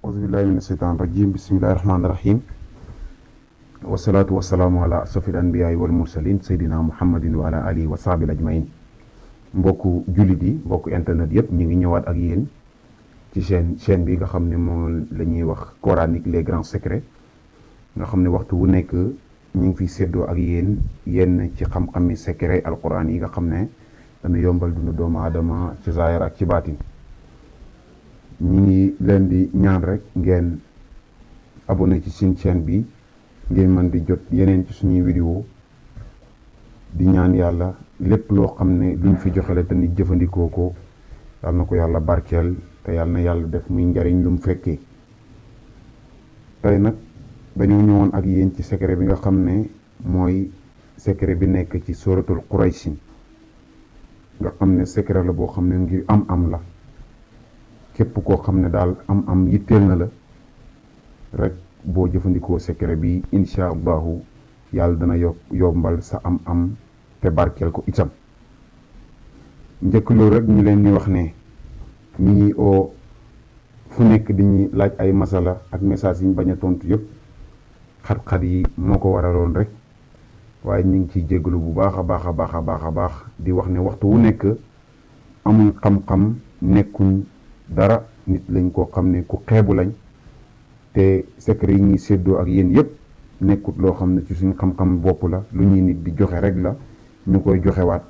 auzubillahi mina sheytaan rajim bismillahi rahmaani rahim wasalaatu wasalaamu ala asrafil anbiyaai wal mursalin seydina muhammadin wa ala alihi wa sahbil ajmain mbokku jullit yi mbokku internet yëpp ñu ngi ñëwaat ak yéen ci chaîne bi nga xam ne moom la ñuy wax coranique les grands secrets nga xam ne waxtu wu nekk ñu ngi fiy séddoo ak yéen yenn ci xam-xami secret alquran yi nga xam ne dana yombal dund doomu aadama ci zaahir ak ci baatin. ñi ngi leen di ñaan rek ngeen abonné ci suñu chaîne bi ngeen mën di jot yeneen ci suñuy vidéo di ñaan yàlla lépp loo xam ne luñ fi joxe la te nit jëfandikoo ko yal na ko yàlla barkeel te yal na yàlla def muy njariñ lu mu fekkee. tey nag dañoo ñëwoon ak yéen ci secret bi nga xam ne mooy secret bi nekk ci suratul Quraysh nga xam ne secret la boo xam ne ngir am la. képp koo xam ne daal am yitteel na la rek boo jëfandikoo secret bi incha allahu yàlla dana yombal sa am te barkeel ko itam. njëkk loolu rek ñu leen di wax ne ñu ngi oo fu nekk di ñu laaj ay masala ak message yi ñu bañ a tontu yëpp xat-xat yi moo ko waraloon rek waaye ñu ngi ciy jégalu bu baax a baax di wax ne waxtu wu nekk amul xam-xam nekkuñ dara nit lañ koo xam ne ku xeebu lañ te secret yi ñuy séddoo ak yéen yëpp nekkut loo xam ne ci suñ xam-xam bopp la lu ñuy nit di joxe rek la ñu koy joxewaat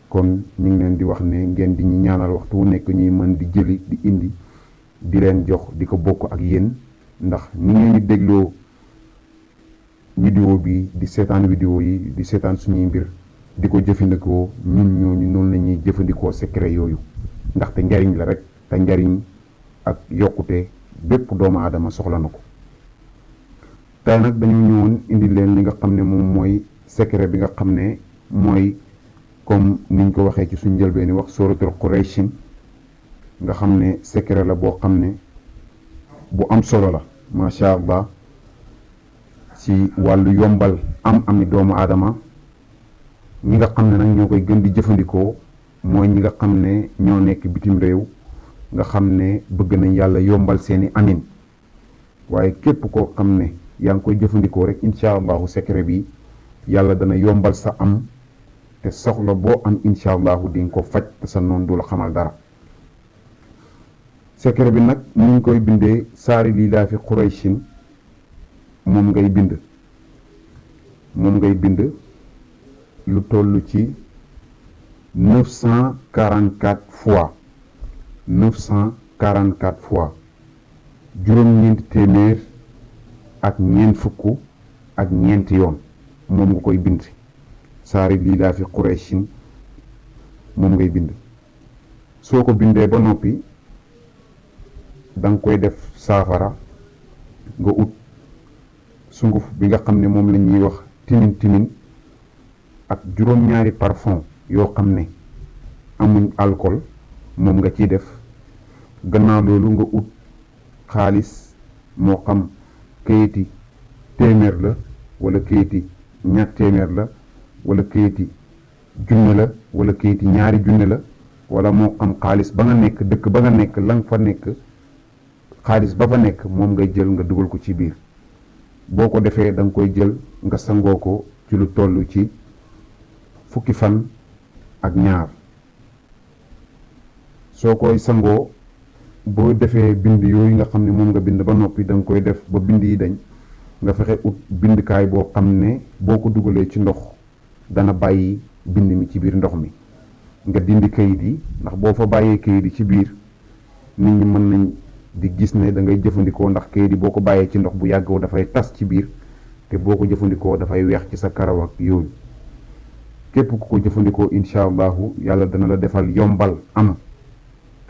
kon ñu ngi leen di wax ne ngeen di ñu ñaanal waxtu wu nekk ñuy mën di jëli di indi di leen jox di ko bokk ak yéen ndax ni ngeen di dégloo vidéo bi di seetaan vidéo yi di seetaan suñuy mbir di ko jëfandikoo ñun ñooñu noonu la ñuy jëfandikoo secret yooyu ndaxte njariñ la rek te njariñ ak yokkute bépp doomu aadama soxla na ko. tey nag dañu ñëwoon indi leen li nga xam ne moom mooy secret bi nga xam ne mooy comme niñ ko waxee ci suñ njëlbeen wax suratul Quraysh nga xam ne secret la boo xam ne bu am solo la macha allah ci wàllu yombal ami doomu aadama ñi nga xam ne nag ñoo koy gën di jëfandikoo mooy ñi nga xam ne ñoo nekk bitim réew nga xam ne bëgg nañ yàlla yombal seeni amin waaye képp koo xam ne yaa ngi koy jëfandikoo rek incha allahu secret bi yàlla dana yombal sa am te soxla boo am incha allahu di nga ko faj te sa noon du la xamal dara. secret bi nag mu ngi koy bindee saari lii laa fi Qurayshin moom ngay bind lu toll ci 944 fois juróom-ñeenti téeméer ak ñeent fukk ak ñeenti yoon moom nga koy bind saari lii laa fi Qurayshin moom ngay bind. soo ko bindee ba noppi danga koy def saafara nga ut sunguf bi nga xam ne moom la ñuy wax timin ak juróom-ñaari parfum yoo xam ne amuñ alcool moom nga ciy def. gannaaw loolu nga ut xaalis moo xam kayiti téeméer la wala kayiti ñaar téeméer la wala kayiti junne la wala kayiti ñaari junne la wala moo xam xaalis ba nga nekk dëkk ba nga nekk la nga fa nekk xaalis ba fa nekk moom ngay jël nga dugal ko ci biir. boo ko defee da nga koy jël nga sangoo ko ci lu toll ci fukki fan ak ñaar. soo koy sangoo boo defee bind yooyu nga xam ne moom nga bind ba noppi da nga koy def ba bind yi dañ nga fexe ut bindkaay boo xam ne boo ko dugalee ci ndox dana bàyyi bind mi ci biir ndox mi nga dindi kayit yi ndax boo fa bàyyee kayit yi ci biir nit ñi mën nañ di gis ne da ngay jëfandikoo ndax kayit yi boo ko bàyyee ci ndox bu yàggoo dafay tas ci biir te boo ko jëfandikoo dafay weex ci sa karaw ak yooyu képp ku ko jëfandikoo incha allahu yàlla dana la defal yombal am.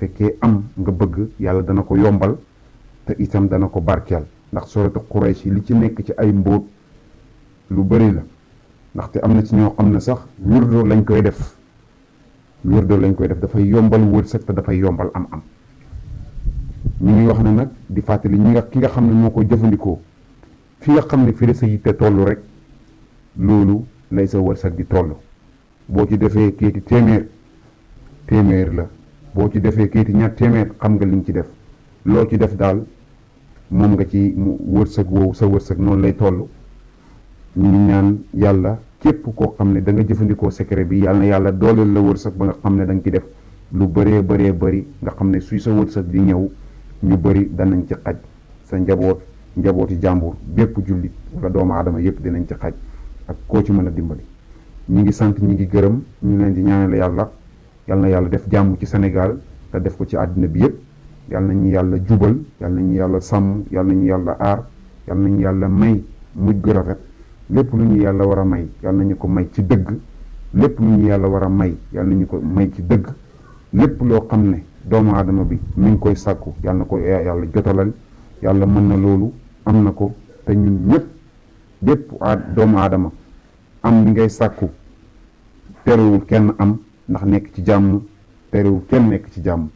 fekkee am nga bëgg yàlla dana ko yombal te itam dana ko barkeel ndax suratu Quraysh li ci nekk ci ay mbóot lu bari la ndaxte am na ci ñoo xam ne sax wirdo lañ koy def dafay yombal wërsëg te dafay yombal am ñu ngi wax ne nag di fàttali ki nga xam ne moo ko jëfandikoo fi nga xam ne fi la sa yitte toll rek loolu lay sa wërsëg di toll boo ci defee kéeti téeméer la boo ci defee kayiti ñaar téeméer xam nga liñ ci def loo ci def daal moom nga ci mu wërsëg woowu sa wërsëg noonu lay toll. ñu ngi ñaan yàlla képp koo xam ne da nga jëfandikoo secret bi yàlla na yàlla dooleel la wërsëg ba nga xam ne da nga ci def lu bëree bëri nga xam ne suy sa wërsëg di ñëw ñu bëri danañ ci xaj, sa njabooti jàmbur bépp jullit wala doomu aadama yépp dinañ ci xaj ak koo ci mën a dimbali. ñi ngi sant ñi ngi gërëm, ñu leen di ñaanal yàlla yal na yàlla def jàmm ci Sénégal te def ko ci àddina bi yépp. yal nañu yàlla jubal, yal nañu yàlla sàmm, yal nañu yàlla aar, yal nañu yàlla may mujj gu rafet. lépp lu ñu yàlla war a may yal nañu ko may ci dëgg, lépp lu ñu yàlla war a may yal nañu ko may ci dëgg. lépp loo xam ne doomu aadama bi mi ngi koy sàkku yal na ko yàlla jotalal. yàlla mën na loolu, am na ko, te ñun ñëpp bépp doomu aadama am li ngay sàkku terewul kenn am, ndax nekk ci jàmm terewul kenn nekk ci jàmm.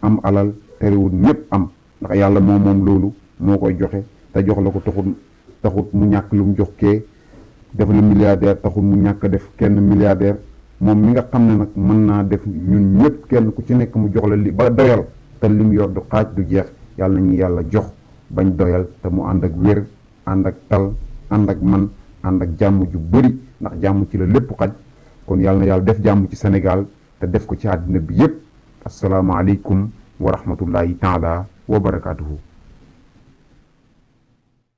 am alal terewul ñëpp am, ndax yàlla moom loolu moo koy joxe, te jox la ko taxut mu ñàkk lu mu jox kee. def la milliardaire taxul mu ñàkk def kenn milliardaire. moom mi nga xam ne nag mën naa def ñun ñëpp kenn ku ci nekk mu jox la li ba doyal, te lim yor du xaaj du jeex. yàlla nañu yàlla jox bañ doyal, te mu ànd ak wér, ànd ak tal, ànd ak man, ànd ak jàmm ju bëri, ndax jàmm ci la lépp xaj. kon yàlla na yàlla def jàmm ci Sénégal te def ko ci àddina bi yépp. asalaamaaleykum wa rahmatullahi taala wa barakaatuhu.